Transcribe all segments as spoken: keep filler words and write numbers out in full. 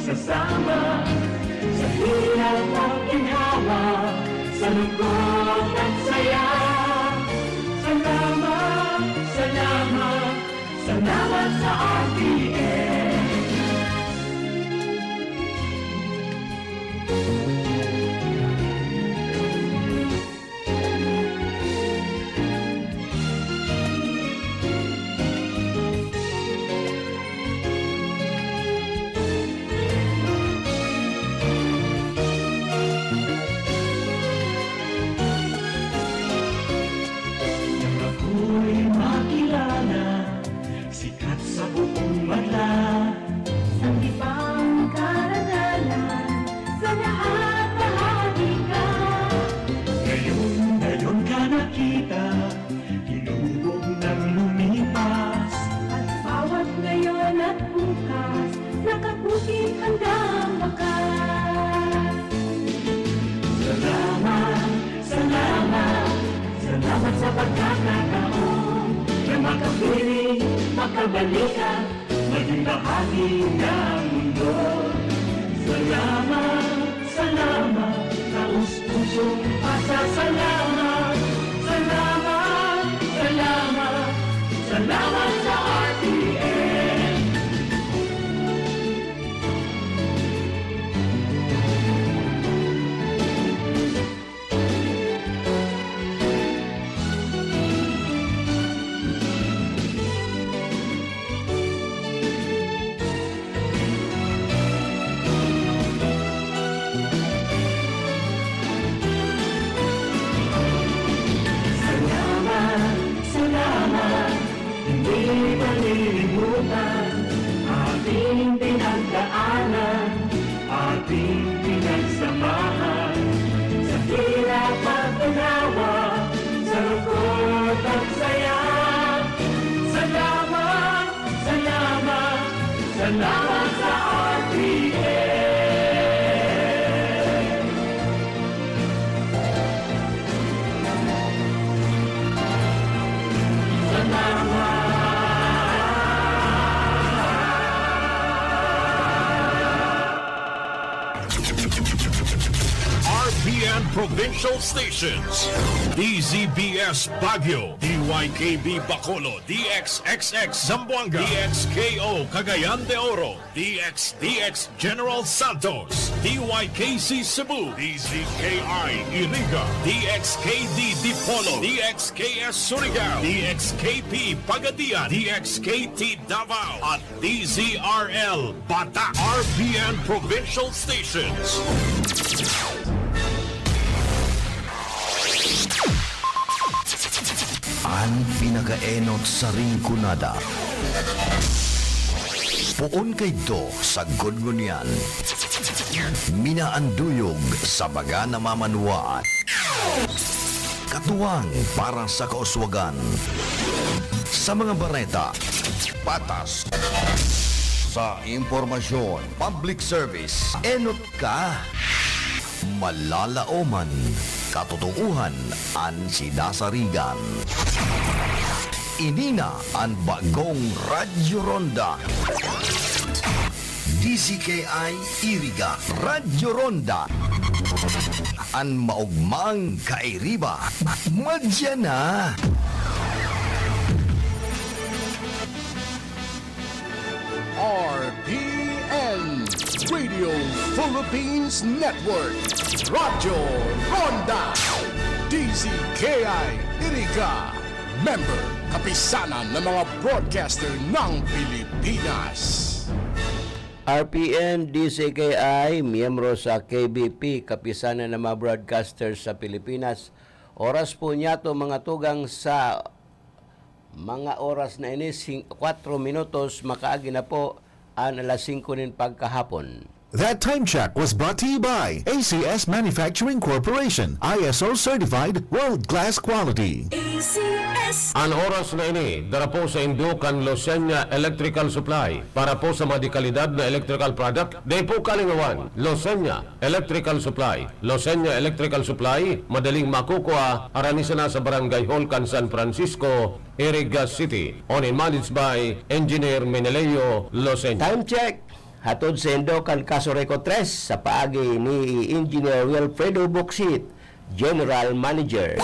Sasama sa hirap at ginhawa, sa lungkot at saya. Salamat, salamat, salamat sa R T N. Nang ako'y makilala, sikat sa buong madla. Sanggipang karangalan, sa lahat bahagi ka. Ngayon, ngayon ka nakita, tinubog nang lumipas. At bawat ngayon at bukas, nakabuti hanggang wakas. Salamat, salamat, salamat sa pagkakataon na makapiling, makabalikan, maging bahagi ng mundo. Salamat, salamat, taos-pusong pasasalamat. Salamat, salamat, salamat sa R T N. Salamat, salamat, hindi malilimutan ating pinagdaanan, ating pinagsamahan, sa hirap at ginawa, sa lungkot at saya. Salamat, salamat, salamat sa R T N. R P N Provincial Stations, D Z B S Baguio, D Y K B Bacolod, D X X X Zamboanga, D X K O Cagayan de Oro, D X D X General Santos, D Y K C Cebu, D Z K I Iriga, D X K D Dipolog, D X K S Surigao, D X K P Pagadian, D X K T Davao, at D Z R L Bata. R P N Provincial Stations. An pinakaenot sa Rinconada. Poon kaidto sagkod ngunyan. Minaanduyog sa mga namamanwaan. Katuwang para sa kauswagan. Sa mga bareta, patas. Sa impormasyon, public service, enot ka. Malalaoman, katotoohan an sinasarigan. Ini na an bagong Radyo Ronda. D Z K I Iriga, Radyo Ronda. An maogmang kairiba, madya na. R P N, Radio Philippines Network, Radyo Ronda, D Z K I Iriga, member, Kapisanan ng mga Broadcaster ng Pilipinas. R P N, D Z K I, miyembro sa K B P, Kapisanan ng mga Broadcasters sa Pilipinas. Oras po niyato, mga tugang, sa mga oras na ini, sing-, kwatro minutos, makaagi na po an alas singko nin pagkahapon. That time check was brought to you by A C S Manufacturing Corporation, I S O certified, world-class quality. A C S. An oras na ini, dara po sa indo kan Losenya Electrical Supply. Para po sa mga dekalidad na electrical product, dai po kalingawan, Losenya Electrical Supply. Losenya Electrical Supply, madaling makukuha, harani sana sa Barangay Hall kan San Francisco, Iriga City. Owned and managed by Engineer Meneleo Losenya. Time check, Hatod saindo kan Casureco tres sa paagi ni Engineer Wilfredo Bucsit, General Manager.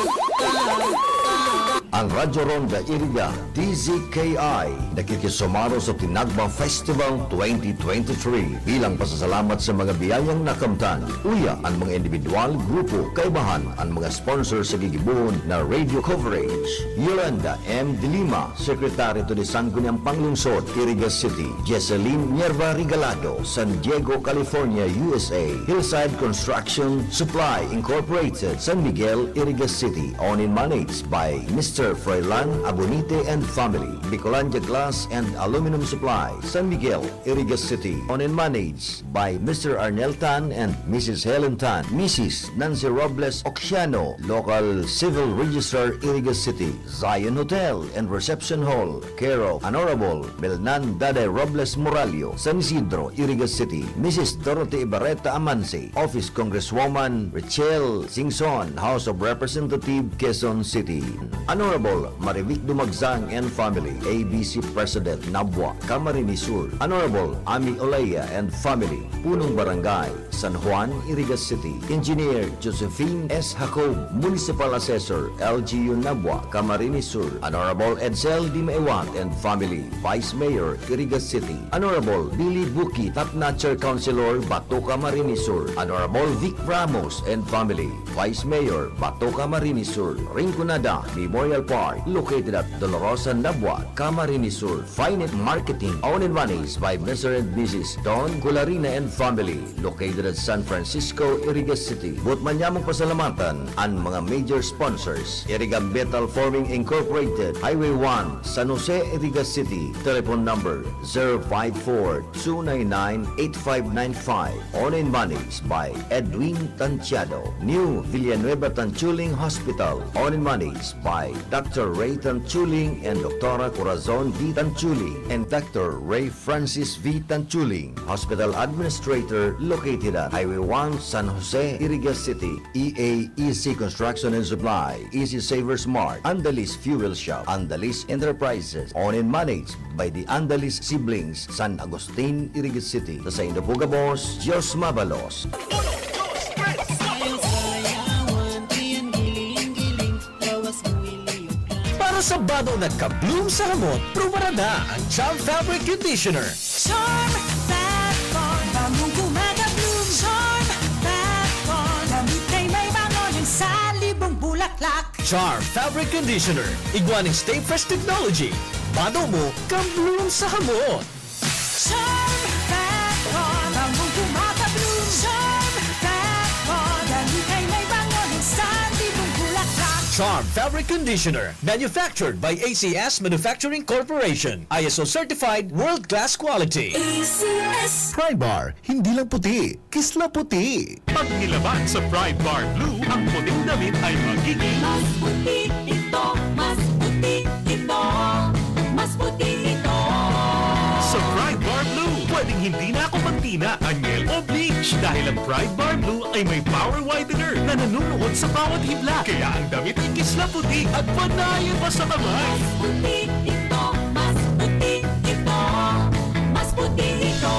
Ang Radyo Ronda Iriga, D Z K I, nakikisumaro sa Tinagba Festival twenty twenty-three bilang pasasalamat sa mga biyayang nakamtan. Uya an mga individual, grupo, kaibahan an mga sponsor sa gigibohon na radio coverage. Yolanda M. De Lima, Sekretaryo to ni Sangguniang Panglungsod, Iriga City, Jesseline Mierva Regalado, San Diego, California, U S A, Hillside Construction Supply Incorporated, San Miguel, Iriga City, owned and managed by Mister Froilan Abonite and family, Bicolandia Glass and Aluminum Supply, San Miguel, Iriga City, owned and managed by Mister Arnel Tan and Missus Helen Tan, Missus Nancy Robles Oxiano, Local Civil Registrar, Iriga City, Zion Hotel and Reception Hall, care of Honorable Melnan Daday Robles Morallo, San Isidro, Iriga City, Missus Dorothy Ibarreta Amansi, Office Congresswoman Rachel Singson, House of Representative, Quezon City, Honorable Marivic Dumagsang and family, A B C President, Nabua, Camarines Sur, Honorable Ami Olaya and family, Punong Barangay, San Juan, Iriga City, Engineer Josephine S. Jacob, Municipal Assessor, L G U Nabua, Camarines Sur, Honorable Edsel Dimaiwat and family, Vice Mayor, Iriga City, Honorable Billy Buki, Top Notcher Councilor, Bato, Camarines Sur, Honorable Vic Ramos and family, Vice Mayor, Bato, Camarines Sur, Rinconada Memorial Park, located at Dolorosa, Nabua, Camarines Sur, Finite Marketing, owned and managed by Mister and Missus Don Cularina and family, located at San Francisco, Iriga City. Boot man nyamong pasalamatan an mga major sponsors: Iriga Metal Forming Incorporated, Highway one, San Jose, Iriga City. Telephone number, zero five four, two nine nine, eight five nine five. Owned and managed by Edwin Tantiado. New Villanueva Tanchuling Hospital. Owned and managed by Doctor Ray Tanchuling and Doctora Corazon V. Tanchuling and Doctor Ray Francis V. Tanchuling, Hospital Administrator, located at Highway one, San Jose, Iriga City. E A E C Construction and Supply, Easy Savers Mart, Andalis Fuel Shop, Andalis Enterprises, owned and managed by the Andalis Siblings, San Agustin, Iriga City. Sa saindo po gabos, Diyos mabalos. Para sa bado na ka-bloom sa hamot, prubarada ang Charm Fabric Conditioner. Charm Fat Bond, bangong gumagabloom. Charm Fat Bond, damit ay may bango ng salibong bulaklak. Charm Fabric Conditioner, igwa ning Stay Fresh Technology. Bado mo, ka-bloom sa hamot. Charm Fat Bond, bangong gumagabloom. Charm Fat Bond, damit ay may bango ng salibong bulaklak. Charm Fabric Conditioner, manufactured by A C S Manufacturing Corporation. I S O certified, world-class quality. A C S. Pride Bar, hindi lang puti, kisla puti. Pag nilaban sa Pride Bar Blue, ang puting damit ay magiging mas puti ito, mas puti ito, mas puti ito. Sa Pride Bar Blue, pwedeng hindi na ako magtina, anyel o bleach dahil ang Pride Bar Blue ay may power whitener na nanunuot sa bawat hibla. Kaya ang damit ay kisla puti at panayon pa sa kamay. Mas puti ito, mas puti ito, mas puti ito.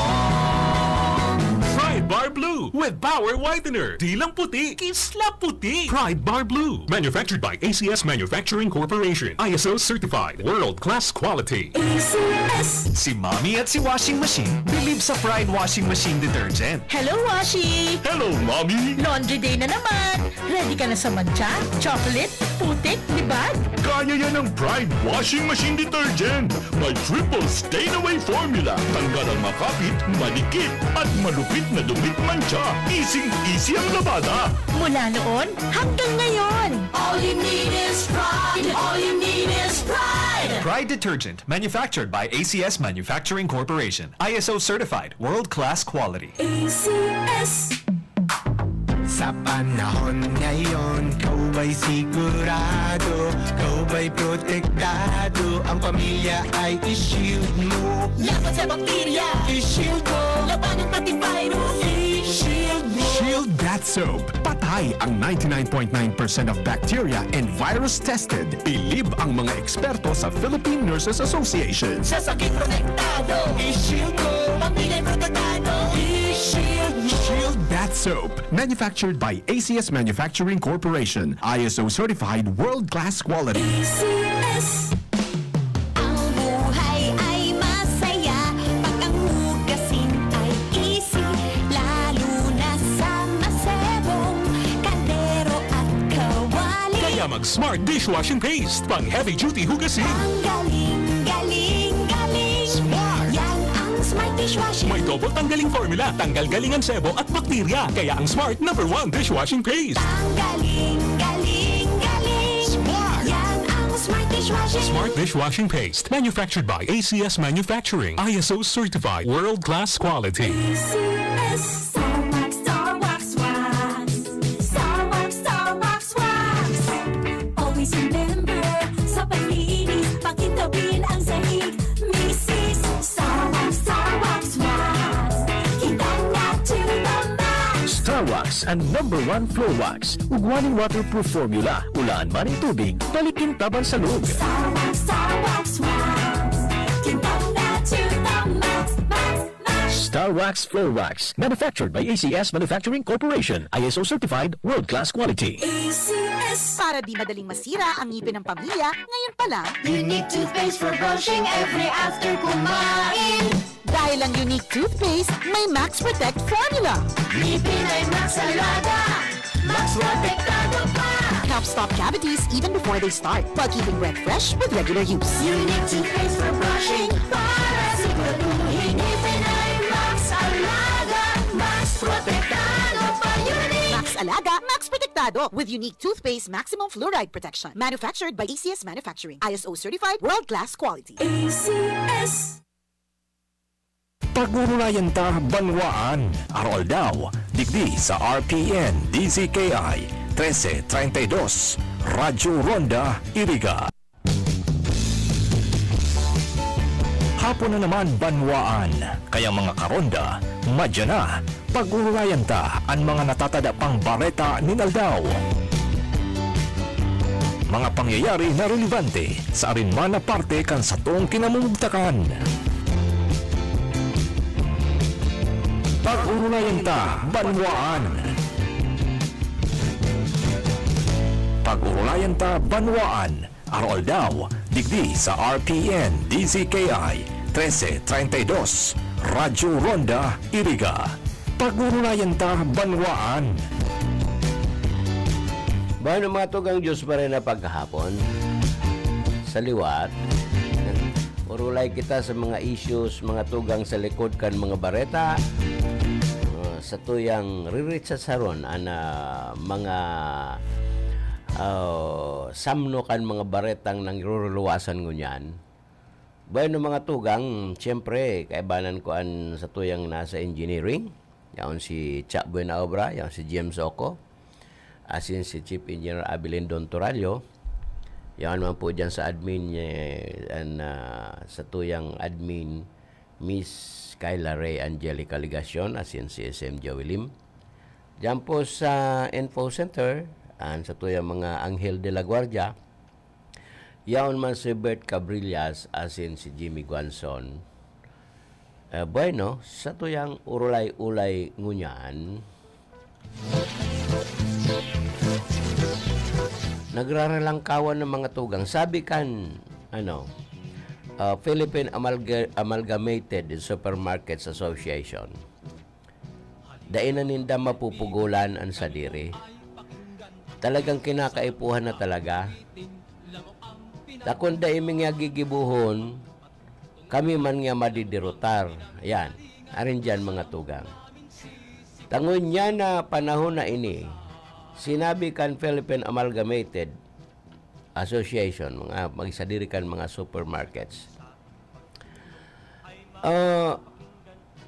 Pride Bar Blue with power whitener. Di lang puti, kisla puti. Pride Bar Blue. Manufactured by A C S Manufacturing Corporation. I S O certified. World class quality. A C S. Si Mommy at si Washing Machine believe sa Pride Washing Machine Detergent. Hello, Washi! Hello, Mommy! Laundry day na naman! Ready ka na sa mantsa, chocolate, putik, libag? Kaya yan ng Pride Washing Machine Detergent. May triple stain away formula. Tanggal ang makapit, madikit, at malupit na dumi at mantsa. Easing-easy ang labada. Mula noon hanggang ngayon. All you need is Pride. All you need is Pride. Pride Detergent, manufactured by A C S Manufacturing Corporation. I S O certified, world-class quality. A C S. Sa panahon ngayon, ikaw ba'y sigurado? Ikaw ba'y protektado? Ang pamilya ay i-shield mo. Laban sa bakterya, i-shield mo. Labanan pati virus, i-shield mo. Shield Bath Soap. Patay ang ninety-nine point nine percent of bacteria and virus tested. Bilib ang mga eksperto sa Philippine Nurses Association. Sa sakit protektado, i-shield mo. Pamilya protektado. Shield Bath Soap. Manufactured by A C S Manufacturing Corporation. I S O certified world-class quality. A C S. Ang buhay ay masaya pag ang hugasin ay easy, lalo na sa masebong kaldero at kawali. Kaya mag-Smart Dishwashing Paste, pang heavy duty hugasin. Ang galing, galing, galing. Smart! Yan ang Smart Dishwashing. May double tanggaling formula, tanggal galing ang sebo at bakterya. Kaya ang Smart number one dishwashing paste. Ang galing, galing, galing. Smart! Yan ang Smart Dishwashing. Smart Dishwashing Paste, manufactured by A C S Manufacturing, I S O certified, world-class quality. A C S. Star Wax, Star Wax, Wax. Star Wax, Star Wax, Wax. Always remember, sa paglinis, pakintabin ang sahig. Misis, Star Wax, Star Wax, Wax. Kintab na to the max. Star Wax, ang number one floor wax. Ugwa nin waterproof formula. Ulaan man nin tubig, balik kintaban sa loob. Star Wax, Star Wax, Wax. Kintab na to the max, max, max. Star Wax Floor Wax, manufactured by A C S Manufacturing Corporation, I S O certified, world-class quality. A C S. Para di madaling masira ang ngipin ng pamilya, ngayon pa lang. Unique toothpaste for brushing every after kumain. Dahil ang Unique Toothpaste, may Max Protect Formula. Ngipin ay Max Alaga, Max Protektado pa. Helps stop cavities even before they start, while keeping breath fresh with regular use. Unique toothpaste for brushing, para siguraduhin ngipin ay Max Alaga, Max Protektado pa. Unique! Max Alaga, Max Protektado, with Unique Toothpaste Maximum Fluoride Protection. Manufactured by A C S Manufacturing. I S O certified, world-class quality. A C S. Pag-urulayan ta, banwaan, aroaldaw, digdi sa R P N D Z K I trese treinta y dos, Radyo Ronda, Iriga. Hapon na naman, banwaan. Kaya, mga karonda, madya na. Pag-urulayan ta an mga natatada pang bareta nin aldaw. Mga pangyayari na relevante sa arin man na parte kan satong kinamumugtakan. Pag-urulayan ta, banwaan. Pag-urulayan ta, banwaan. Aroaldaw, digdi sa R P N D Z K I trese treinta y dos, Radyo Ronda, Iriga. Pag-urulayan ta, banwaan. Bueno, mga tugang, Diyos pa rin na paghahapon. Sa liwat, urulay kita sa mga issues, mga tugang, sa likod kan mga bareta. Uh, sa tuyang riritsasaron, an, ah, mga, ah, samno kan mga baretang nangruruluwasan ngunyan. Bueno, mga tugang, siyempre, kaibanan ko an satuyang nasa engineering. Yaon si Cha Buenaobra, yaon si James Oco, asin si Chief Engineer Abilin Don Torallo. Yaon man po dyan sa admin, eh, an, ah, satuyang admin, Miss Kyla Ray Angelica Legacion, asin si S M Joey Lim. Diyan po sa Info Center, an satuyang mga Anghel de la Guardia, yaon man si Bert Cabrillas asin si Jimmy Guanzon. Eh, bueno, satuyang urulay-ulay ngunyan, nagraralangkawan ng mga tugang. Sabi kan, ano, ah, Philippine Amalga-, Amalgamated Supermarkets Association, dai na ninda mapupugolan an sadiri. Talagang kinakaipuhan na talaga. Ta kun dai mi nga gigibohon, kami man nga madiderotar. Ayan, arin diyan, mga tugang. Ta ngunyan na panahon na ini, sinabi kan Philippine Amalgamated Association, mga magsadiri kan mga supermarkets, ah,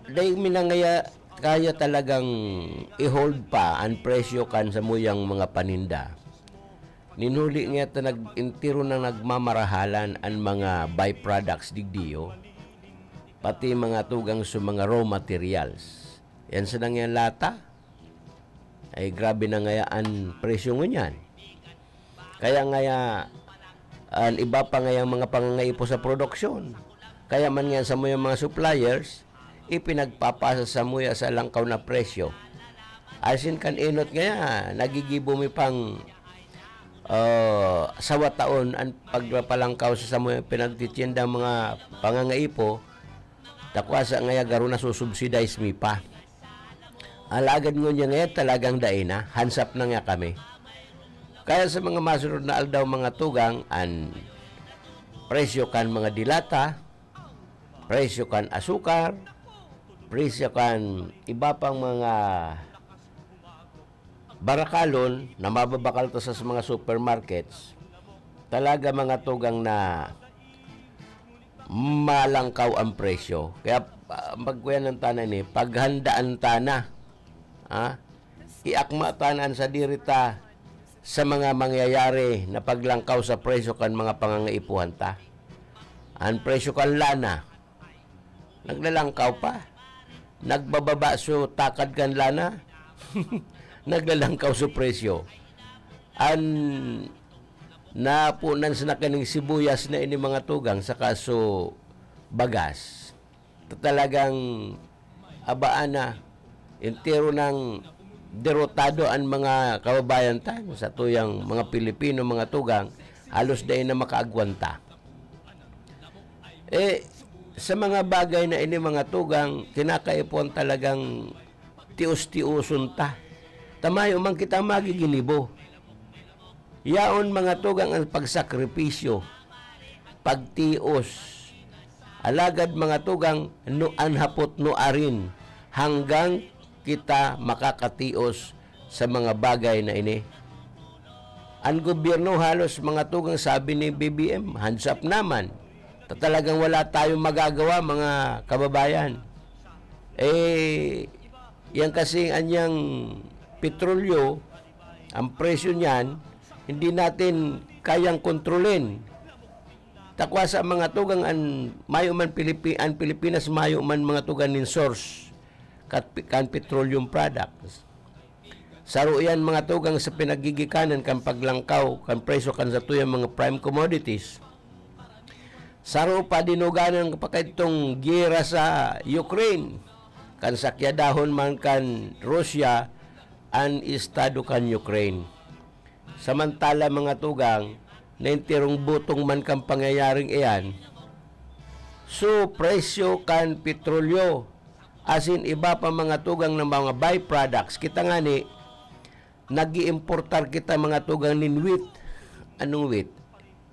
dai mi na ngaya kaya talagang i-hold pa an presyo kan samuyang mga paninda. Nin huli ngaya ta nag-, entero na nagmamarahalan an mga byproducts digdiyo, pati mga tugang sa mga raw materials. Yan sa nangyan lata, ay grabe na ngaya an presyo ngunyan. Kaya ngaya, an iba pa ngayang mga pangangaipo sa produksyon. Kaya man nga sa mga suppliers, ipinagpapasa samuya sa langkaw na presyo. Asin kan enot ngaya, nagigibo mi pang, ah, sawataon an pagpalangkaw sa samuyang pinagtitindang mga pangangaipo, ta kwa sa ngaya garo nasusubsidize mi pa. Alagad ngunyan ngaya talagang dai na, hansap na nga kami. Kaya sa mga masunod na aldaw, mga tugang, an presyo kan mga dilata, presyo kan asukar, presyo kan iba pang mga barakalon na mababakal ta sa mga supermarkets, talaga, mga tugang, na malangkaw ang presyo. Kaya, ah, pagkuyanan ta na ini, paghandaan ta na. Ah, iakma ta na an sadiri ta sa mga mangyayari na paglangkaw sa presyo kan mga pangangaipuhan ta. An presyo kan lana, naglalangkaw pa. Nagbababa so takad kan lana, naglalangkaw so presyo. An napunan sana kaning sibuyas na ini, mga tugang, saka so bagas. Ta-, talagang abaan na, entero nang derotado an mga kababayan ta, sa tuyang mga Pilipino, mga tugang, halos dai na makaagwanta. Eh, sa mga bagay na ini, mga tugang, kinakaipuhan talagang tios-tioson ta. Ta mayo man kita magiginibo. Yaon, mga tugang, an pagsakripisyo, pagtios. Alagad, mga tugang, nuan hapot nuarin hanggang kita makakatios sa mga bagay na ini. An gobyerno halos, mga tugang, sabi ni B B M, hands up naman. Ta-, talagang wala tayong magagawa, mga kababayan. Eh, yan kasing anyang petrolyo, ang presyo niyan, hindi natin kayang kontrolin. Ta kwa sa, mga tugang, an mayo man Pilipi-, an Pilipinas mayo man, mga tugang, nin source kat-, kan petroleum products. Saro yan, mga tugang, sa pinaggigikanan kan paglangkaw kan presyo kan satuyang mga prime commodities. Saro pa, dinuganan pa kaitong giyera sa Ukraine. Kan sakyadahon man kan Russia an estado kan Ukraine. Samantala, mga tugang, na enterong butong man kan pangyayaring iyan, so presyo kan petrolyo asin iba pa, mga tugang, na mga byproducts. Kita ngani, nag-iimportar kita, mga tugang, nin wheat. Anong wheat?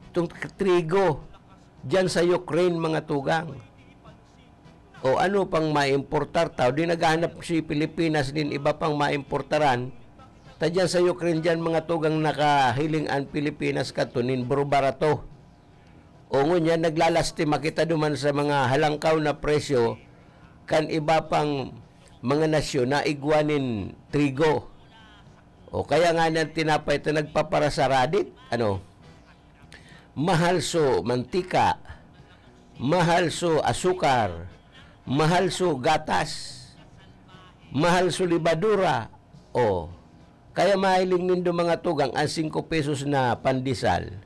Itong trigo. Diyan sa Ukraine, mga tugang. O ano pang maimportar ta? O di naghahanap si Pilipinas nin iba pang maimportaran? Ta diyan sa Ukraine, diyan, mga tugang, nakahiling an Pilipinas kato nin baro-barato. O ngunyan, naglalastima kita duman sa mga halangkaw na presyo kan iba pang mga nasyon na igwa nin trigo. O kaya nga ng tinapay ito nagpaparasaradit, ano? Mahal so mantika, mahal so asukar, mahal so gatas, mahal so libadura. O, kaya mahiling nindo, mga tugang, ang singko pesos na pandesal.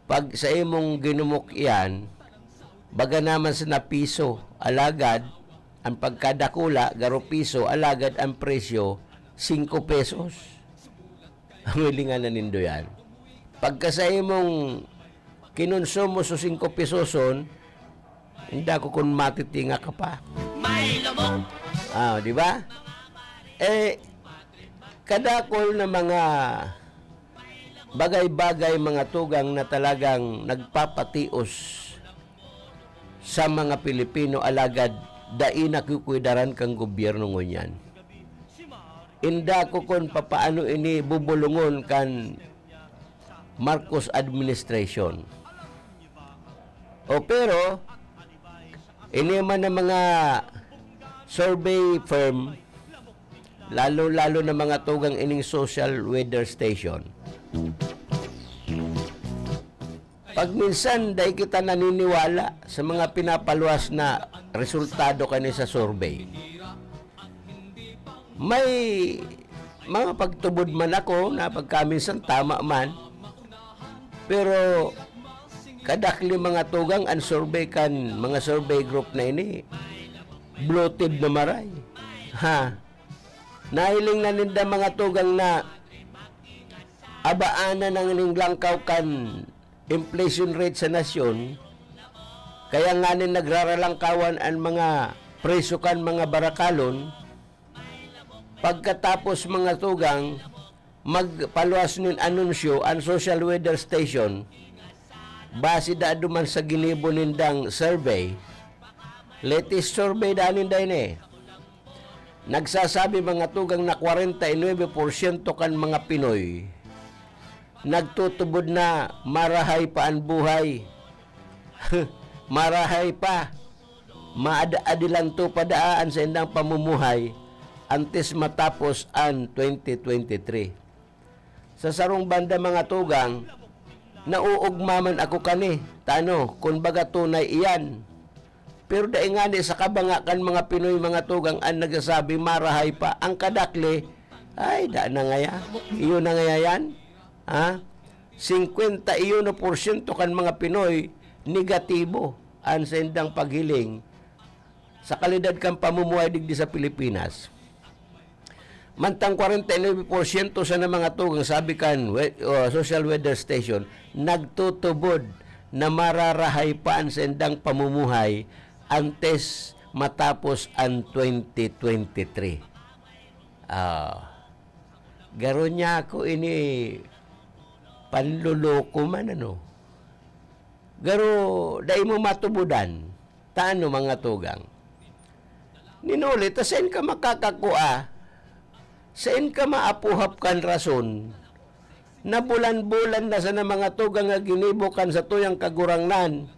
Pag sa imong ginumok iyan, baga naman sana piso, alagad ang pagkadakula, garo piso, alagad ang presyo, singko pesos. Ang hilingan na nindo yan. Pagka sa imong kinonsumo sa singko pesoson, hindi ako kung matitinga ka pa. May lubog. Ah, di ba? Eh, kadakol na mga bagay-bagay, mga tugang, na talagang nagpapatios sa mga Pilipino, alagad dai na kukuidaran kan gobyerno ngunyan. Inda ko kun papaano ini bubulungon kan Marcos administration. O, pero, ini man ang mga survey firm, lalo-lalo na, mga tugang, ining social weather station. Pag minsan, dai kita naniniwala sa mga pinapaluwas na resultado kani sa survey. May mga pagtubod man ako na pagkaminsan tama man. Pero kadakli, mga tugang, an survey kan mga survey group na ini, bloated na maray. Ha? Nahiling na ninda, mga tugang, na abaanan ang ning langkaw kan inflation rate sa nasyon, kaya nganing nagraralangkawan an mga presyo kan mga barakalon. Pagkatapos, mga tugang, magpaluwas nin anunsyo an Social Weather Station, base da duman sa ginibo nindang survey. Latest survey da ninda ini. Nagsasabi, mga tugang, na kwarenta y nuebe porsyento kan mga Pinoy nagtutubod na marahay pa an buhay. Marahay pa. Maad-adilanto pa daa an saindang pamumuhay antes matapos an twenty twenty-three. Sa sarong banda, mga tugang, nauugma man ako kani, ta ano, kun baga tunay iyan. Pero dai ngani sa kabanga kan mga Pinoy, mga tugang, an nagsasabi, "Marahay pa." Ang kadakle, "Ay, da na ngaya. Iyo na ngaya yan." Ha? Singkwenta y uno porsyento kan mga Pinoy, negatibo an saindang paghiling sa kalidad kan pamumuhay digdi sa Pilipinas. Mantang kwarenta y nuebe porsyento sana, mga tugang, sabi kan we-, uh, Social Weather Station, nagtutubod na mararahay pa an saindang pamumuhay antes matapos an twenty twenty-three. Ah, garo niya ako ini panloloko man, ano? Garo, dai mo matubodan. Ta ano, mga tugang? Ninuli ta sain ka makakakua, sain ka maapuhap kan rason, na bulan-bulan na sana, mga tugang, nga ginibo kan satuyang Kagurangnan,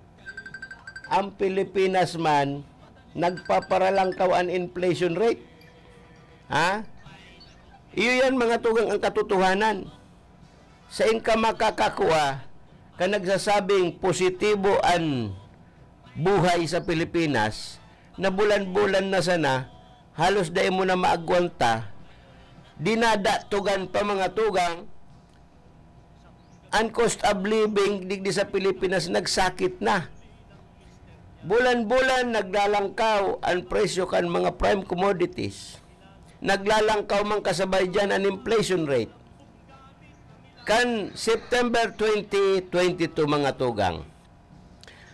ang Pilipinas man nagpaparalangkaw an inflation rate. Ha? Iyo yan, mga tugang, ang katotohanan. Sain ka makakakua kan nagsasabing positibo an buhay sa Pilipinas, na bulan-bulan na sana, halos dai mo na maagwanta, dinadatogan pa, mga tugang, an cost of living digdi sa Pilipinas nagsakit na. Bulan-bulan naglalangkaw an presyo kan mga prime commodities. Naglalangkaw man kasabay diyan an inflation rate. Kan September twenty twenty-two, mga tugang,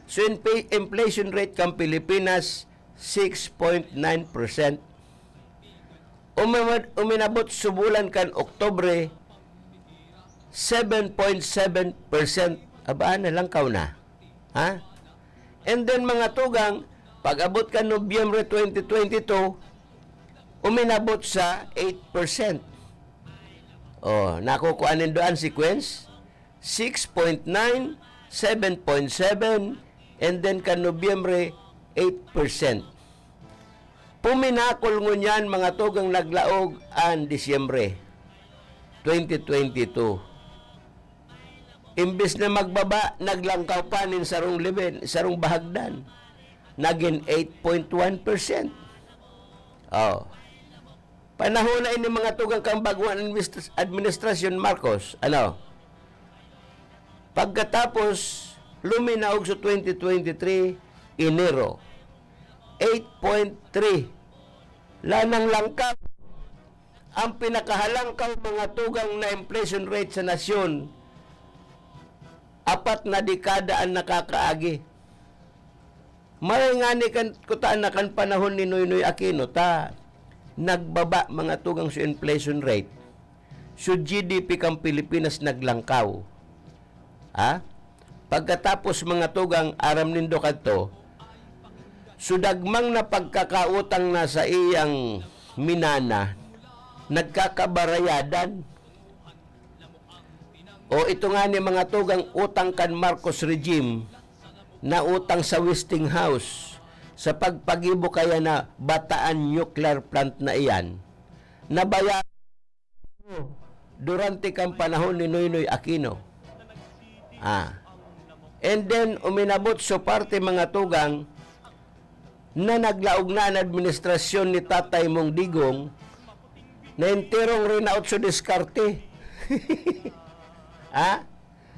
so, inf-, inflation rate kan Pilipinas, six point nine percent. Umimad-, uminabot sa bulan kan Oktubre, seven point seven percent. Aba, nalangkaw na. Ha? And then, mga tugang, pag-abot kan Nobyembre twenty twenty-two, uminabot sa eight percent. Oh, nakukuha nindo an sequence? Six point nine, seven point seven, and then kan Nobyembre, eight percent. Puminakol ngunyan, mga tugang, naglaog an Disyembre twenty twenty-two. Imbes na magbaba, naglangkaw pa nin sarong level, sarong bahagdan. Nagin eight point one percent. Oh. Panahon na ini, mga tugang, kan bagong administras-, administrasyon Marcos. Ano? Pagkatapos, luminaog sa twenty twenty-three, Enero, eight point three. Lanang langkaw. Ang pinakahalangkaw, mga tugang, na inflation rate sa nasyon, apat na dekada an nakakaagi. Maray ngani kan, kuta na kan panahon ni Noynoy Aquino, ta nagbaba, mga tugang, sa inflation rate. So, G D P kan Pilipinas naglangkaw. Ha? Pagkatapos, mga tugang, aram nindo kadto, so, dagmang na pagkakautang na sa iyang minana, nagkakabarayadan. O ito nga ni, mga tugang, utang kan Marcos regime, na utang sa Westinghouse, sa pagpagibo kaya na Bataan nuclear plant na iyan, nabaya-, durante kan panahon ni Noynoy Aquino. Ah. And then, uminabot sa parte, mga tugang, na naglaog na an administrasyon ni Tatay Mong Digong, na enterong rinaot sa diskarte. Ha?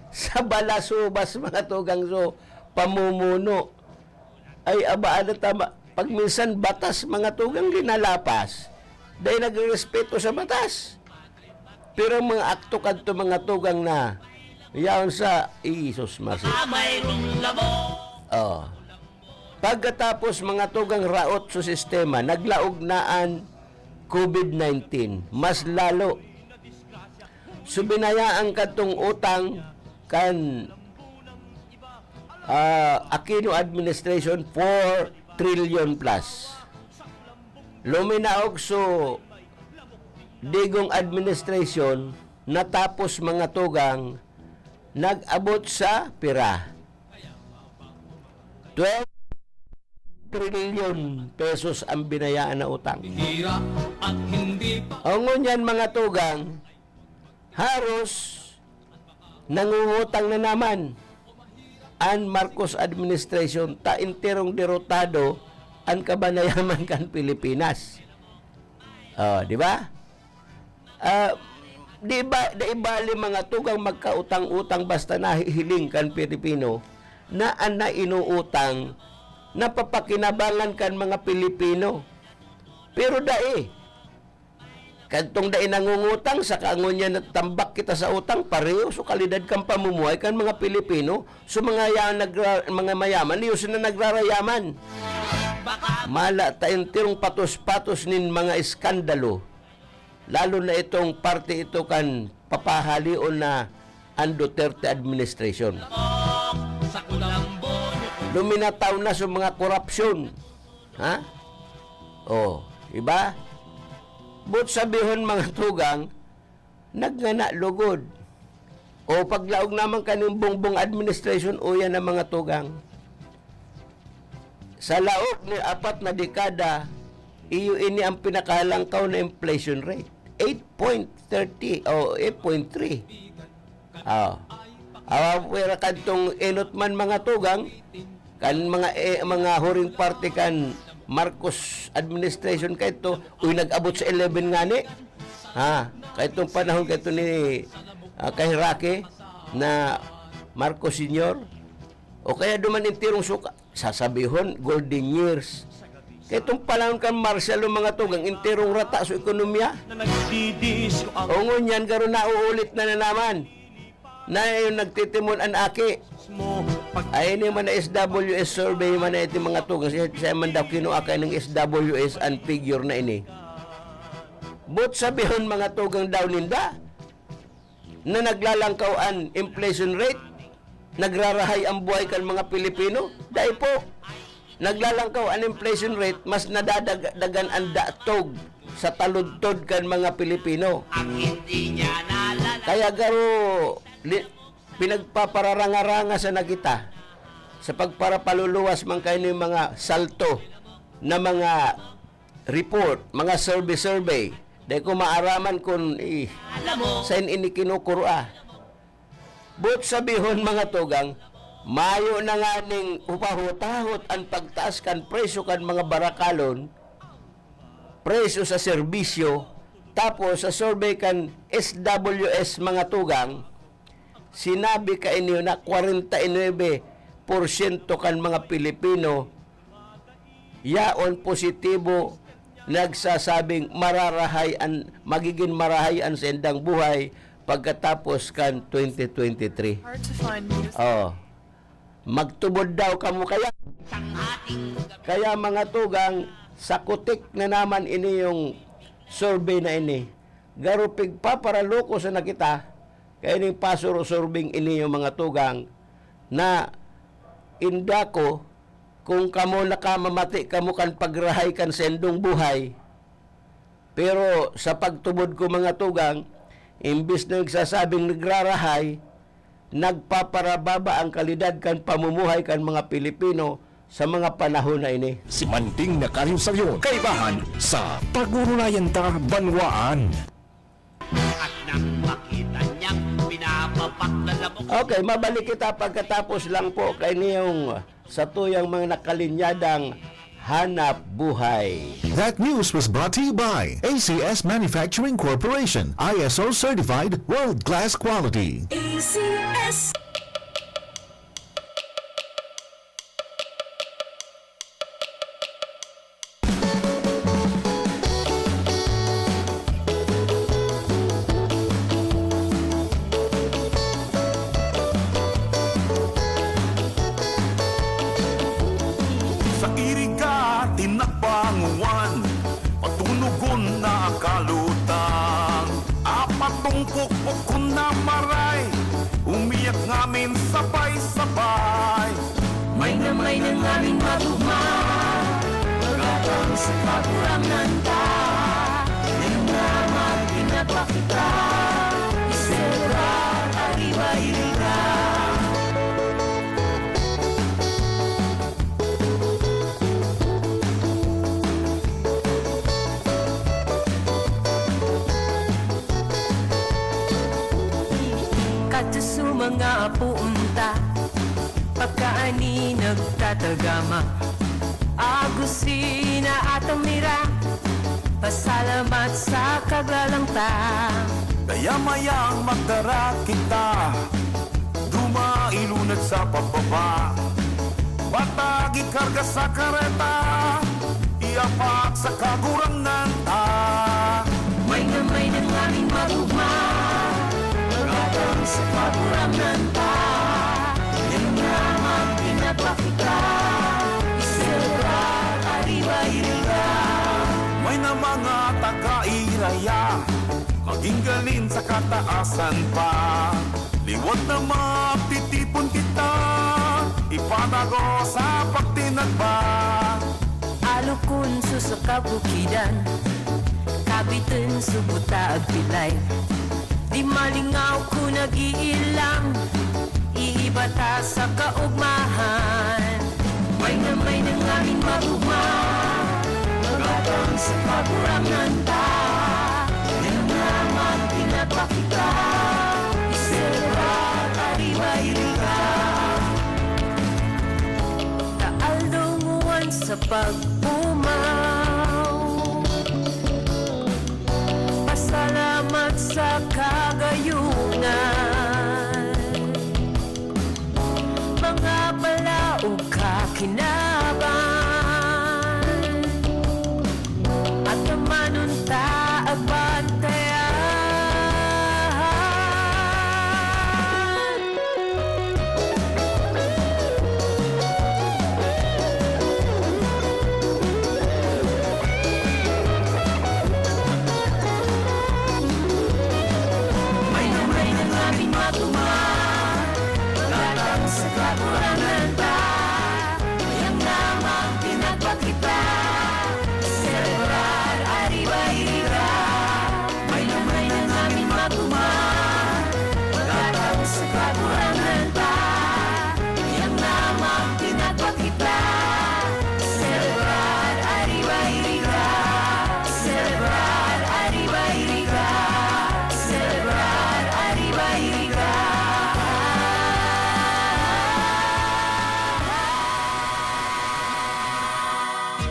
Sa balasubas, mga tugang, so, pamumuno. Ay, aba, ano tama? Pag minsan batas, mga tugang, linalapas, dai nagrerespeto sa batas. Pero mga akto kadto, mga tugang, na yaon sa, Jesus, masi. Baka mayroong labo. Oh. Pagkatapos, mga tugang, raot sa sistema, naglaog na an covid nineteen, mas lalo. So, binayaan kadtong utang kan, ah, Aquino administration, four trillion plus. Luminaog so Digong administration, natapos, mga tugang, nag-abot sa pira? Twelve trillion pesos ang binayaan na utang. Hira at hindi pa. O ngunyan, mga tugang, haros nangungutang na naman an Marcos administration, ta enterong derotado an kabanayaman kan Pilipinas. Oh, di ba? Ah, di ba, di bali, mga tugang, magkautang-utang basta nahihiling kan Pilipino na an nainuutang napapakinabangan kan mga Pilipino. Pero dai. Kadtong dai nangungutang, saka ngunyan natambak kita sa utang, pareho so kalidad kan pamumuhay kan mga Pilipino. So, mga ya-, nagra-, mga mayaman, iyo sila nagrarayaman. Mala ta enterong patos-patos nin mga eskandalo, lalo na itong parte ito kan papahalion na an Duterte administration. Luminataw na sa mga korupsyon. Ha? Oh, iba? But sabihon, mga tugang, nagngana lugod. O paglaog naman kaning Bongbong administration, uya na, mga tugang. Sa laog ni apat na dekada, iyo ini ang pinakahalangkaw na inflation rate. Eight point thirty o eight point three. Ah. Awa, pwera kadtong enot man, mga tugang, kan mga, eh, mga huring parte kan Marcos administration kaito, uy, nag-abot sa eleven ngani. Ha? Kaitong panahon kaito ni, ah, Kahirake na Marcos Senior. O kaya duman enterong suka, sasabihon, golden years. Kaitong panahon kan Marshall, mga tugang, enterong rata sa ekonomiya. O ngunyan, garo nauulit na, na naman. Na yung nagtitimon an aki. Ay, ini man na S W S survey man na iti, mga tugang. Siya, siya man daw kinuha kay ng S W S an figure na ini. But sabihon, mga tugang, daw ninda na naglalangkaw an inflation rate, nagrarahay ang buhay kan mga Pilipino? Dai po. Naglalangkaw an inflation rate, mas nadadagdagan an datog sa taludtod kan mga Pilipino. Ang hindi niya nalala. Kaya garo, li-, pinagpapararanga-ranga sana kita sa pagparapaluluwas man kayo ng mga salto na mga report, mga survey-survey. Dai ko maaraman kun, eh, Alam mo. Sain ini kinukuro, ah. But sabihon, mga tugang, mayo na nga ning upahutahot an pagtaas kan presyo kan mga barakalon, presyo sa serbisyo, tapos sa survey kan S W S, mga tugang, sinabi kaini na kwarenta y nuebe porsyento kan mga Pilipino yaon positibo, nagsasabing mararahay an, magigin marahay an saindang buhay pagkatapos kan twenty twenty-three. Hard to find music. Oh. Magtubod daw kamo kaya. Kaya, mga tugang, sakutik na naman ini yung survey na ini. Garo pigpaparaloko sana kita, kaya ning pasuro-surbing ini yung mga tugang na inda ko, kung kamo nakamamati kamo kan pagrahay kan sendong buhay, pero sa pagtubod ko, mga tugang, imbis na nagsasabing nagrarahay, nagpaparababa ang kalidad kan pamumuhay kan mga Pilipino sa mga panahon na ini. Si Manding na Kayo Sayon, kaibahan sa Pag-uulayan Ta Banwaan. At nang makita niyang pinapapaklalabok. Okay, mabalik kita pagkatapos lang po kay niyong sa tuyang mga nakalinyadang hanap buhay. That news was brought to you by A C S Manufacturing Corporation, I S O certified, world-class quality. A C S. Pukpok kun na maray, umiyak ngamin sabay-sabay. May na may na ngamin magugma, magatang sa Kagurangnan ta. Yan naman pinapakita, iselebrar, ariba-iriga. Kadto sa mga apoon ta, pagkaani nagtatagama. Agusina at Amira, pasalamat sa Kaglalang ta. Kaya mayang magdara kita, dumailunad sa pababa. Patag ikarga sa kareta, iapak sa Kagurangnan ta. May na may na ngamin magugma, magatang sa Kagurangnan ta. Yan naman pinapakita, iselebrar, ariba-iriga. May na mga taga-Iraya, maging galing sa kataasan pa. Liwat na magtitipon kita, ipanago sa pagtinagba. Alokon sa kabukidan, kabiton sa buta agpilay. Di malingaw kun nag-iilang, iiba ta sa kaugmahan. May na may na ngamin magugma, magatang sa Kagurangnan ta. Yan naman pinapakita, iselebrar, ariba-iriga. Kaaldaw nguan sa pagpumaw, pasalamat sa kagayonan. Mga balaog kakinaban, at naman unta agbantayan. May na may na ngamin magugma, magatang sa Kagurangnan ta. Yang namang pinagpakita, iselebrar, ariba-iriga. May na may na ngamin magugma, magatang sa Kagurangnan ta. Yang namang pinagpakita, iselebrar, ariba-iriga. Iselebrar, ariba-iriga. Iselebrar, ariba-iriga.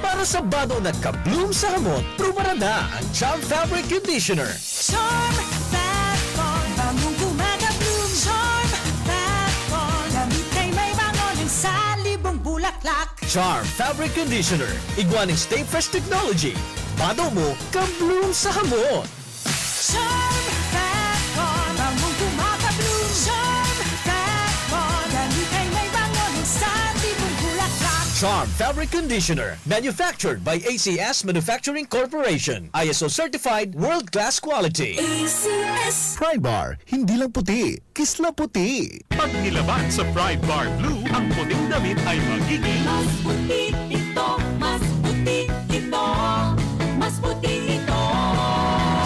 Para sa banon at ka-bloom sa hamot, prubaran na ang Charm Fabric Conditioner. Charm Fat Bond, bangong gumagabloom. Charm Fat Bond, gamit kay may bango ng salibong bulaklak. Charm Fabric Conditioner, igwa ning Stay Fresh Technology. Bato mo, ka-bloom sa hamot. Charm Fat Bond, bangong gumagabloom. Charm Fat Bond, gamit kay may bango ng salibong bulaklak. Charm Fabric Conditioner, manufactured by A C S Manufacturing Corporation. I S O certified, world-class quality. A C S. Pride Bar, hindi lang puti, kislaputi. Pag nilaban sa Pride Bar Blue, ang puting damit ay magiging mas puti ito, mas puti ito, mas puti ito.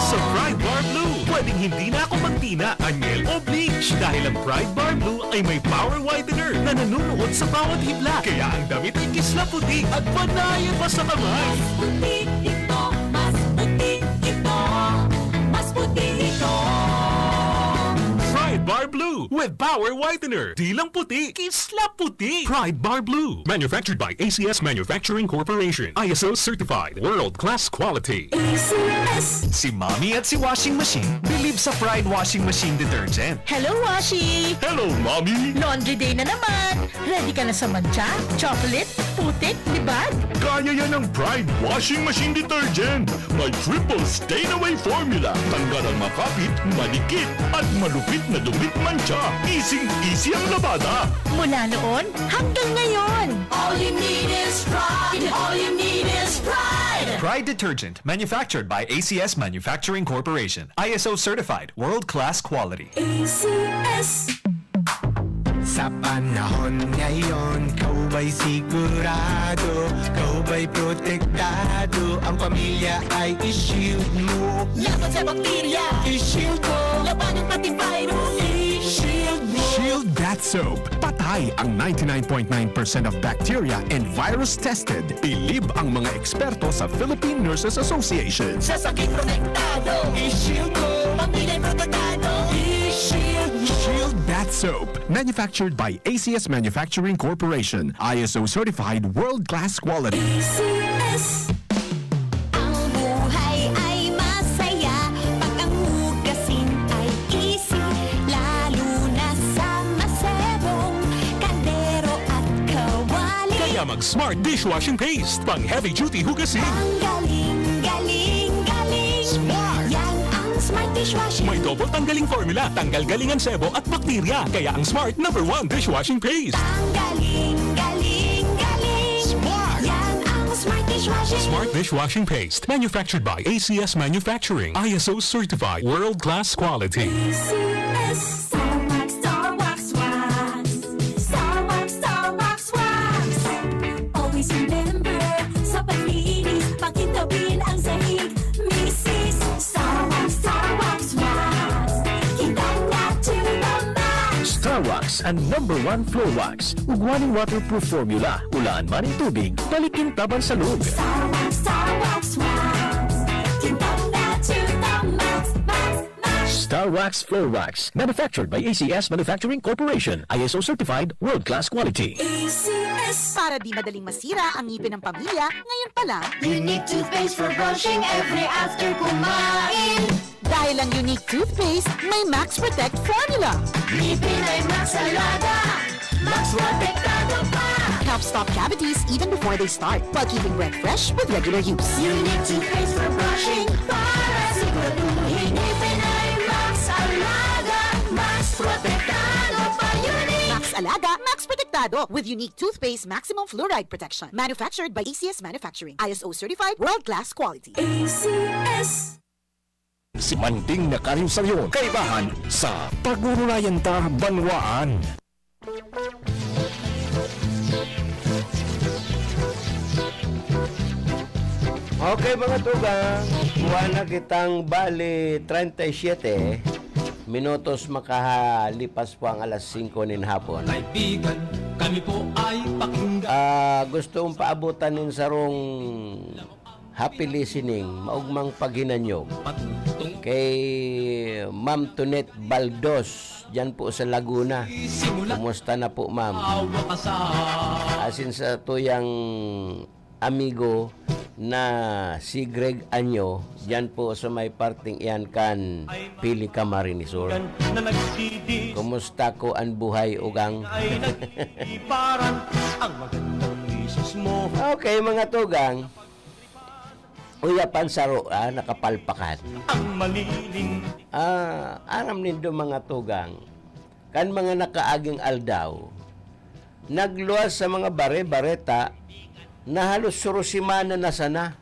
Sa Pride Bar Blue, pwedeng hindi na ako magtina, anyel o bleach dahil ang Pride Bar Blue ay may power whitener na nanunuot sa bawat hibla. Kaya ang damit ay kislaputi at panayan pa sa kamay. Mas puti ito, mas puti ito, mas puti ito. Pride Bar Blue with Power Whitener. Di lang puti, kislaputi. Pride Bar Blue. Manufactured by A C S Manufacturing Corporation. I S O certified. World class quality. A C S. Si Mommy at si Washing Machine believe sa Pride Washing Machine Detergent. Hello, Washi! Hello, Mommy! Laundry day na naman! Ready ka na sa mantsa, chocolate, putik, libag? Kaya yan ng Pride Washing Machine Detergent! May triple stain away formula. Tanggal ang makapit, madikit, at malupit na dumi. Bitmantsa, easy-easy ang labada. Mula noon hanggang ngayon. All you need is pride. All you need is pride. Pride detergent, manufactured by A C S Manufacturing Corporation. I S O certified, world-class quality. A C S. Sa panahon ngayon, kaubay sigurado, kaubay protektado, ang pamilya ay i-shield mo. Laban sa bakterya. I-shield mo, Labanan pati virus. i-shield mo. Shield Bath Soap. Patay ang ninety-nine point nine percent of bacteria and virus tested. Bilib ang mga eksperto sa Philippine Nurses Association. Sa sakit protektado. I-shield mo. Pamilya protektado. I-shield mo. Shield Bath Soap. Manufactured by A C S Manufacturing Corporation. I S O certified world-class quality. A C S. Ang buhay ay masaya pag ang hugasin ay easy. Lalo na sa masebong kaldero at kawali. Kaya mag Smart Dishwashing Paste, pang heavy duty hugasin. Ang galing, galing, galing. Smart. Yan ang Smart Dishwashing. May double tanggaling formula, tanggal galing ang sebo at bakterya. Kaya ang Smart number one dishwashing paste. Ang galing, galing, galing. Smart. Yan ang Smart Dishwashing. Smart dishwashing paste, manufactured by A C S Manufacturing, I S O certified, world-class quality. A C S. Star Wax, Star Wax, Wax. Star Wax, Star Wax, Wax. Always remember, sa paglinis, pakintabin ang sahig. Misis, Star Wax, Star Wax, Wax. Kintang na to the max. Star Wax, ang number one floor wax. Ugwa nin waterproof formula, ulaan man nin tubig, balik kintabang sa loob. Star Wax, Star Wax, Wax. Kintang na to the max, max, max. Star Wax Floor Wax, manufactured by A C S Manufacturing Corporation, I S O certified, world-class quality. A C S. Para di madaling masira ang ngipin ng pamilya, ngayon pa lang, Unique toothpaste for brushing every after kumain. Dahil ang Unique Toothpaste may Max Protect Formula. Ngipin ay Max Alaga, Max Protektado pa. Helps stop cavities even before they start, while keeping breath fresh with regular use. Unique toothpaste for brushing para siguraduhin ngipin ay Max Alaga, Max Protektado pa. Unique. Max Alaga, Max Protektado with Unique Toothpaste Maximum Fluoride Protection. Manufactured by A C S Manufacturing. I S O certified, world-class quality. A C S. Si Manding na Karinyo Saryon, kaibahan sa Pag-urunayan Ta Banwaan. Okay, mga tugang, buwan na kitang bali treinta y siete minutos makahalipas po ang alas singko nin hapon. Kaibigan, kami po ay pakinggan. Ah, gusto kong paabutan nin sarong happy listening, maugmang paghinanyog. Kay Ma'am Tonet Baldos, dyan po sa Laguna. Kumusta na po, ma'am? Asin sa tuyang amigo na si Greg Anyo, dyan po sa may parting iyan kan Pili Camarines Sur. Kumusta ko an buhay, ugang? Okay, mga tugang. Uya pan saro, ah, nakapalpakan. Ah, aram nindo, mga tugang, kan mga nakaaging aldaw, nagluwas sa mga bare-bareta na halos suro semana na sana.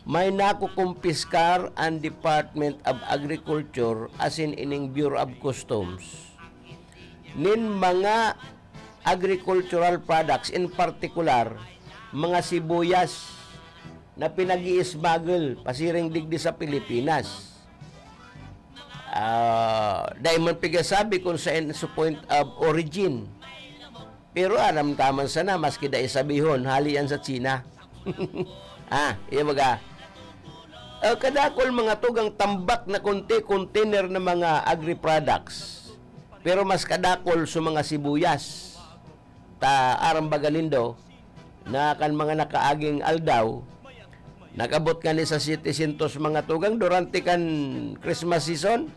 May nakukumpiskar an Department of Agriculture asin ining Bureau of Customs nin mga agricultural products, in particular, mga sibuyas na pinag-i-smuggle pasiring digdi sa Pilipinas. Ah, dai man pigasabi kung saen sa point of origin. Pero aram ta man sana, maski dai sabihon, hali yan sa China. Ah, iya baga. Ah, kadakol mga tugang tambak na konti, container na mga agri-products. Pero mas kadakol sa mga sibuyas. Ta aram baga nindo na kan mga nakaaging aldaw, nag-abot ngani sa setecientos mga tugang durante kan Christmas season.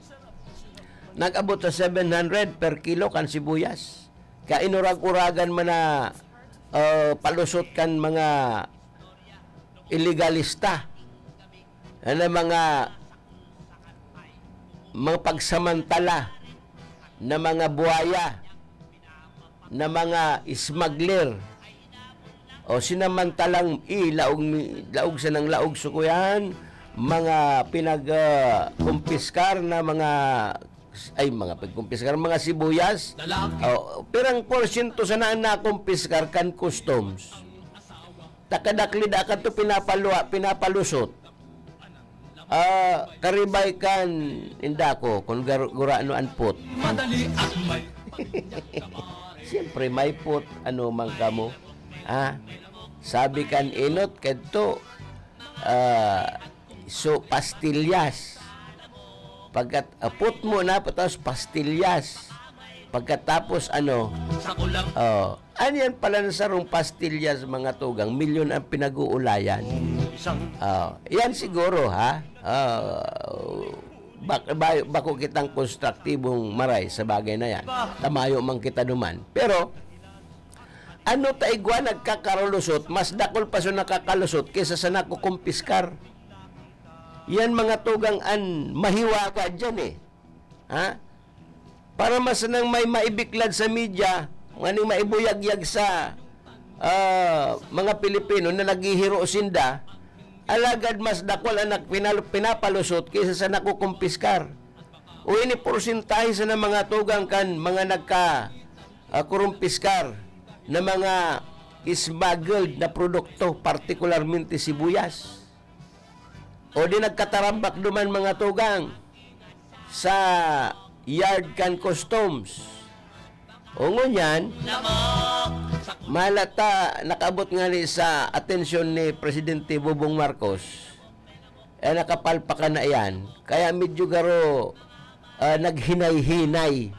Nag-abot sa seven hundred per kilo kan sibuyas. Kaya inurag-uragan man na, ah, palusot kan mga ilegalista, na mga, mga pagsamantala na mga buwaya, na mga smuggler, o sinamantalang i laog mi laog sanang laog sukuyan, mga pinag, ah, kumpiskar na mga, ay, mga pagkumpiskar, mga sibuyas. O, pirang porsyento sana an nakumpiskar kan customs? Takadakli da kadto pinapalua-, pinapalusot. Ah, karibay kan inda ko, kun gar-, gurano an put. Madali at may Siyempre, may put, ano man kamo. Ah, sabi kan inot kadto, ah, so, pastillas. Pagkat-, ah, put muna, tapos pastillas. Pagkatapos, ano, Sa kulang oh, ano yan pala na sarong pastillas, mga tugang, milyon ang pinag-uulayan. Isang Oh, yan siguro, ha? Ah, bak-, ba-, bako kitang konstruktibong maray sa bagay na yan. Tamayo man kita duman. Pero, ano ta igwa nagkakalulusot, mas dakul pa so nakakalusot kaysa sa nakukumpiskar. Yan, mga tugang, an mahiwaga dyan, eh. Ha? Para masanang may maibiklad sa media, nganing maibuyagyag sa, ah, mga Pilipino na naghihiro sinda, alagad mas dakul an nag-, pinal-, pinapalusot kaysa sa nakukumpiskar. O ini porsyentahe sana, mga tugang, kan mga nagka, ah, kurumpiskar na mga smuggled na produkto, partikularmente sibuyas. O di nagkatarambak duman, mga tugang, sa yard kan customs. O ngunyan, malata, nakaabot ngani sa atensyon ni Presidente Bobong Marcos, eh, nakapalpakan na iyan. Kaya medyo garo, ah, naghinay-hinay.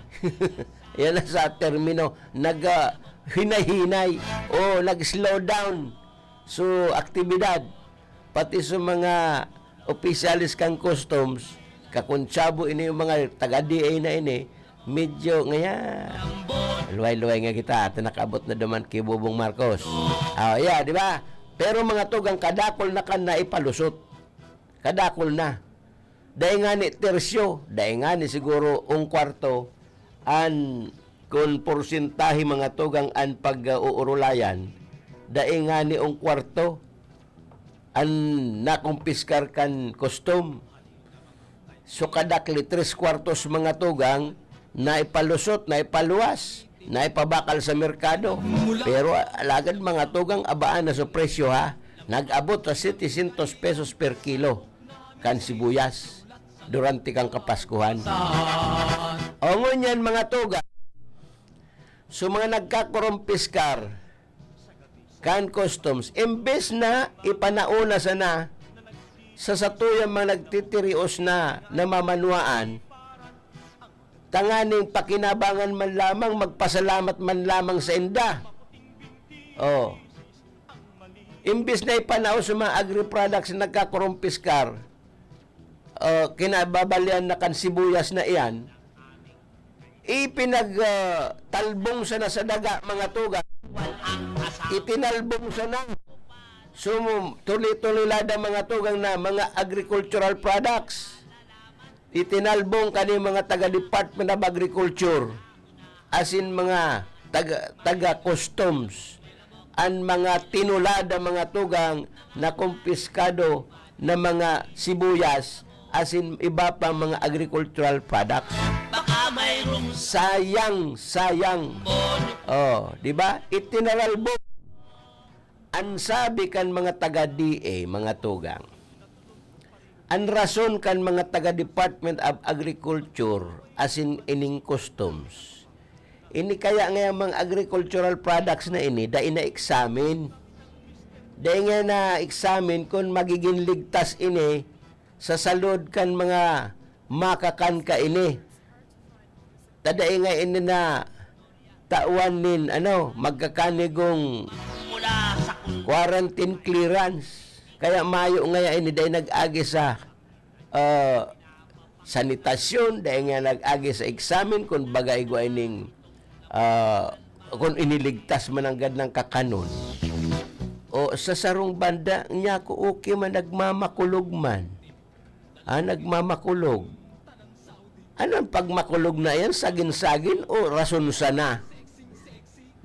Yan na sa termino, nag, ah, hinay-hinay o nag-slow down so aktibidad. Pati sa mga opisyales kan customs, kakuntsabo ini yung mga taga-D A na ini, medyo ngaya, luway-luway nga kita, ato nakaabot na duman ki Bobong Marcos. Ah, yeah, di ba? Pero mga tugang, kadakul na kan naipalusot. Kadakul na. Dai ngani tersyo, dai ngani siguro un kwarto, an kun porsyentahe, mga tugang, an pag-uurulayan, dai ngani un kwarto an nakumpiskar kan kustom. So, kadakli, tres kuwartos, mga tugang, naipalusot, naipaluwas, naipabakal sa merkado. Pero, alagad, mga tugang, abaan na sa presyo, ha? Nag-abot sa setecientos pesos per kilo kan sibuyas durante kan Kapaskuhan. O, ngunyan, mga tugang, so, mga nagkakurumpiskar, kan customs, imbes na ipanauna sana sa satuyang mga nagtitirios na namamanwaan, tanganing pakinabangan man lamang, magpasalamat man lamang sa inda. Oh. Imbes na ipanao sa mga agri-products na nagkakurumpiskar, ah, kinababalian na kan sibuyas na iyan, ipinag, ah, talbong sana sa daga, mga tugang. Itinalbong sana. So, tuloy-tuloy lada, mga tugang, na mga agricultural products. Itinalbong kani mga taga Department of Agriculture, asin mga taga, taga Customs, an mga tinulada, mga tugang, na kumpiskado na mga sibuyas, asin iba pang mga agricultural products. Baka mayroong Sayang, sayang. Oh, di ba? Itinaralbong. An sabi kan mga taga D A, mga tugang, an rason kan mga taga Department of Agriculture asin ining Customs, ini kaya ngayang mga agricultural products na ini dai na-examine. Dai nga na-examine kun magigin ligtas ini sa salud kan mga makakan kaini. Ta dai nga ini na tawan nin, ano, magkakanigong quarantine clearance. Kaya mayo ngaya ini dai nag-agi sa, ah, sanitasyon, dai nga nag-agi sa examine kun baga igwa ining, ah, kun iniligtas man nanggad na kakanon. O sa sarong banda, niya ko okay man, nagmamakulog man. Ah, nagmamakulog. Ano ang pagmakulog na yan? Sagin-sagin o rason sana?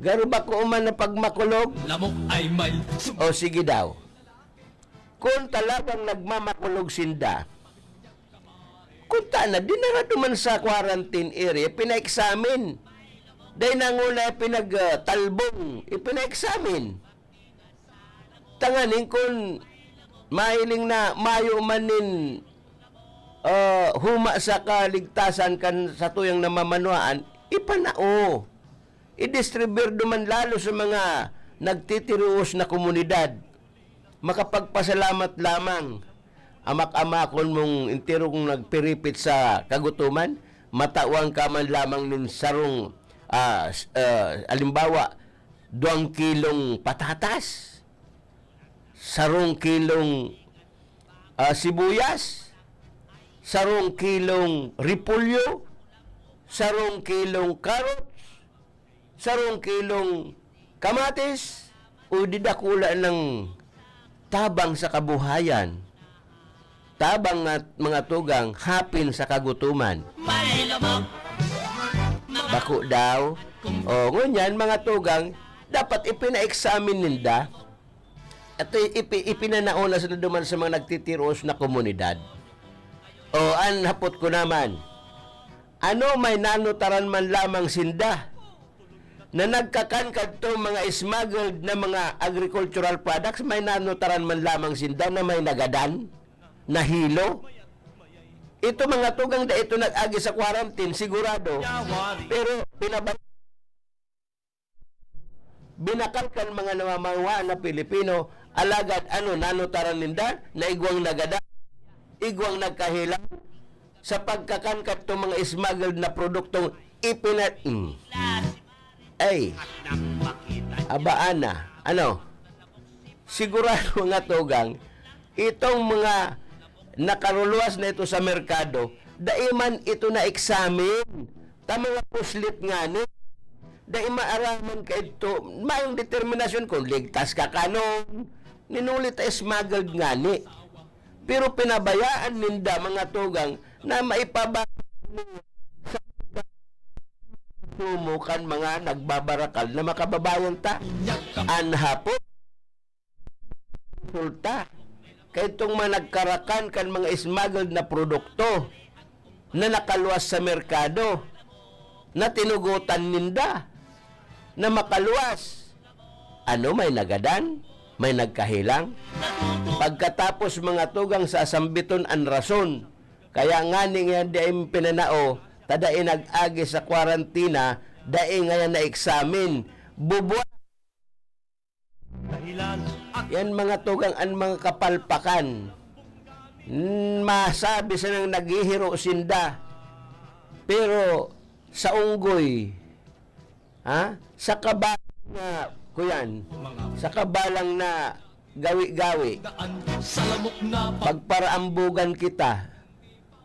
Garo ba ko man na pagmakulog? Lamok ay may sum- O sige daw. Kung talagang nagmamakulog sinda, kung ta na, dinara duman sa quarantine area, pina-examine. Dahil nanguna ay pinag-talbong, ipina-examine. Tanganing kun mahiling na mayo man nin, ah, huma sa kaligtasan kan satuyang namamanuaan, ipanao. Idistribir duman lalo sa mga nagtitiruos na komunidad. Makapagpasalamat lamang, amak-amakon mong enterong nagpiripit sa kagutoman, matawan ka man lamang nin sarong, ah, s-, ah, halimbawa, duwang kilong patatas, sarong kilong, ah, sibuyas, sarong kilong repolyo, sarong kilong carrots, sarong kilong kamatis, o di dakula ng tabang sa kabuhayan. Tabang nga mga tugang, hapin sa kagutoman. May lamok. Bako daw. O, ngunyan, mga tugang, dapat ipina-examine ninda at i-, ipi-, ipinanao na sana duman sa mga nagtitiros na komunidad. O, an hapot ko naman, ano, may nanutaran man lamang sinda na nagkakan kadto mga smuggled na mga agricultural products, may nanutaran man lamang sinda na may nagadan, nahilo? Ito mga tugang da ito nag-agi sa quarantine, sigurado. Pero pinaba-, binakal kan mga namamawa na Pilipino, alagad ano, nanutaran ninda na igwang nagadan, igwang nagkahilang sa pagkakan kadto mga smuggled na produktong ipina-, mm. Ay, abaan na. Ano? Sigurado nga tugang, itong mga nakaruluwas na ito sa merkado, dai man ito na-examine. Ta mga puslit ngani, dai maaraman kaidto, mayong determinasyon kung ligtas ka kanon, ninuli ta smuggled ngani. Pero pinabayaan ninda, mga tugang, na maipaba-, sumo kan mga nagbabarakal na makababayan ta. An hapot, resulta, kay itong mga nagkarakan kan mga smuggled na produkto na nakaluwas sa merkado, na tinugotan ninda na makaluwas. Ano, may nagadan? May nagkahilang? Pagkatapos, mga tugang, sasambiton an rason. Kaya ngani nga dai pinanao, ta dai nag-agi sa kwarantina, dai ngayan na-examine. Bubwa-, yan mga tugang an mga kapalpakan. N-, masabi sanang naghihiro sinda. Pero sa unggoy, ha? Sa kabalang na, kuyan, sa kabalang na gawi-gawi, pagparaambugan kita.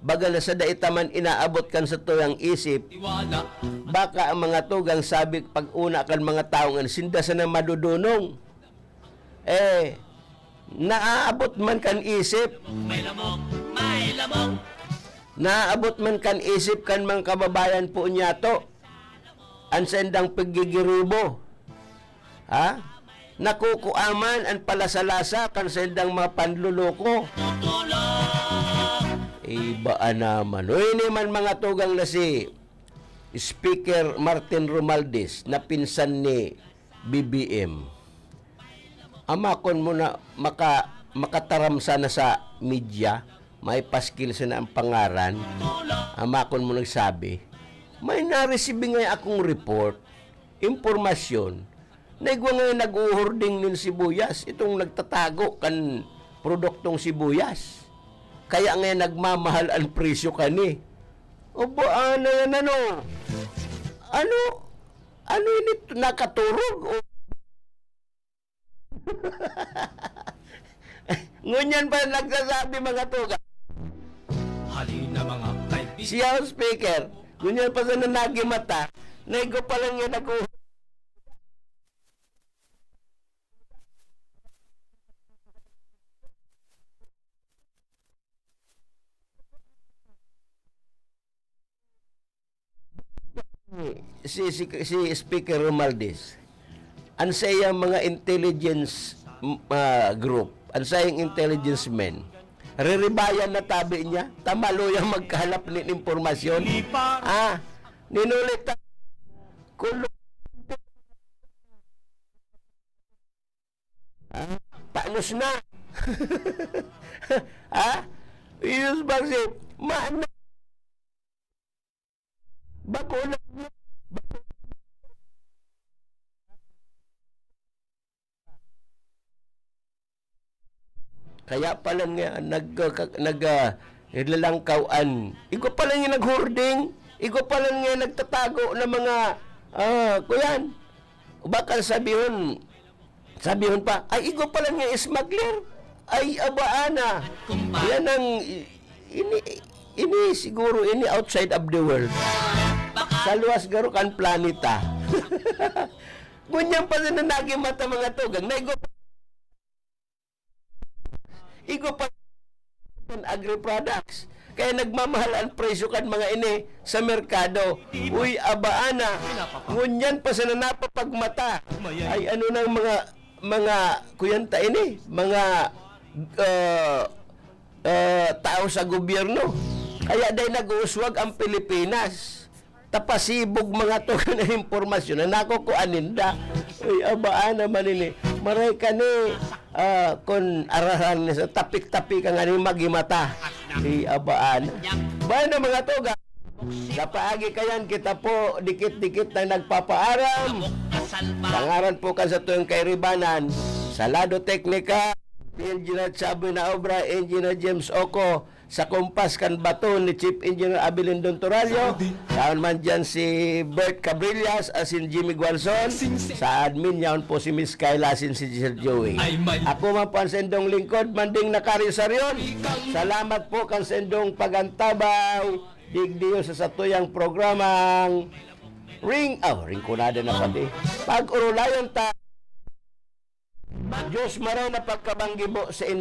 Baga na sa dai ta man inaabot kan satuyang isip, baka ang mga tugang sabi pag-una kan mga tawo nga sinda sana madodonong. Eh, naabot man kan isip. May lamok, may lamok. Naabot man kan isip kan mga kababayan po niyato. An saindang paggigiribo. Ha? Nakukuaman an palasa-lasa kan saindang mga panloloko. Iba naman. O, ini man mga tugang na si Speaker Martin Romualdez na pinsan ni B B M. Amakon mo na maka-, makataram sana sa media, may paskil sana ang pangaran. Amakon mo nagsabi, may naresibi nga akong report, impormasyon, na igwa nga nag-uhurding nin sibuyas, itong nagtatago kan produktong sibuyas. Kaya nga nagmamahal ang presyo kani. O ba, ano yan, ano? Ano? Ano ini? Nakaturog? O ngunyan pa nagsasabi, mga tugang. Halina, mga kaibigan. Siya ang speaker. Ngunyan pa sa nanagi mata, naigo pa lang yan nag-u- si, si, si Speaker Romualdez, ang saiyang mga intelligence, m-, ah, group, ang saiyang intelligence men, riribayan na tabi niya, tamalo yang magkahalap nin impormasyon. Ah, ninulit ta-, kulo-, ah, panos na. Ah, Jesus Maxim, ma-, Bako na, kaya pala nga nag-, nag-, ah, naglalangkaw an, igwa pala nga nag-hoarding, igwa pala nga nagtatago ng mga, ah, kuyan. Baka sabihon, sabihon pa, "Ay, igwa pala nga smuggler." Ay, abaa na. Yan ang, i-, ini, ini siguro, ini outside of the world. Sa luwas garo kan planeta. Ngunyan pa na nagimata mga tugang, na igwa, igwa pa kan agri-products. Kaya nagmamahal ang presyo kan mga ini sa merkado. Uy, abaa na. Ngunyan pa sana napapagmata. Ay, ano nang mga, mga, kuyan ta ini, mga, ah, ah, tao sa gobyerno. Kaya dahil nag-uuswag ang Pilipinas. Tapasibog mga to na impormasyon na nakukuha ninda. Uy, abaa naman ini. Maray ka ni, ah, kun araran ni sa tapik-tapik ang ani magimata. Uy, abaan. Bueno, mga tuga, sa paagi kayan, kita po dikit-dikit na nagpapaaram. Sa ngaran po kan sa tuyong kairibanan, sa Lado Teknika, Engineer Chaboy na Obra, Engineer James Oco, sa Kumpas kan Baton ni Chief Engineer Abilindon Torallo, taon man dyan si Bert Cabrillas, asin Jimmy Gualson, sa admin yaon po si Miss Kayla, asin si Sir Joey. Ako man po ang sendong lingkod, Manding Nakaryo Sarion. Salamat po kan sendong pagantabay, digdiyo sa satuyang programang Ring, oh, Ringkunada na pati. Pag-urulayan ta, Diyos maray na pagkabanggi mo sa indo.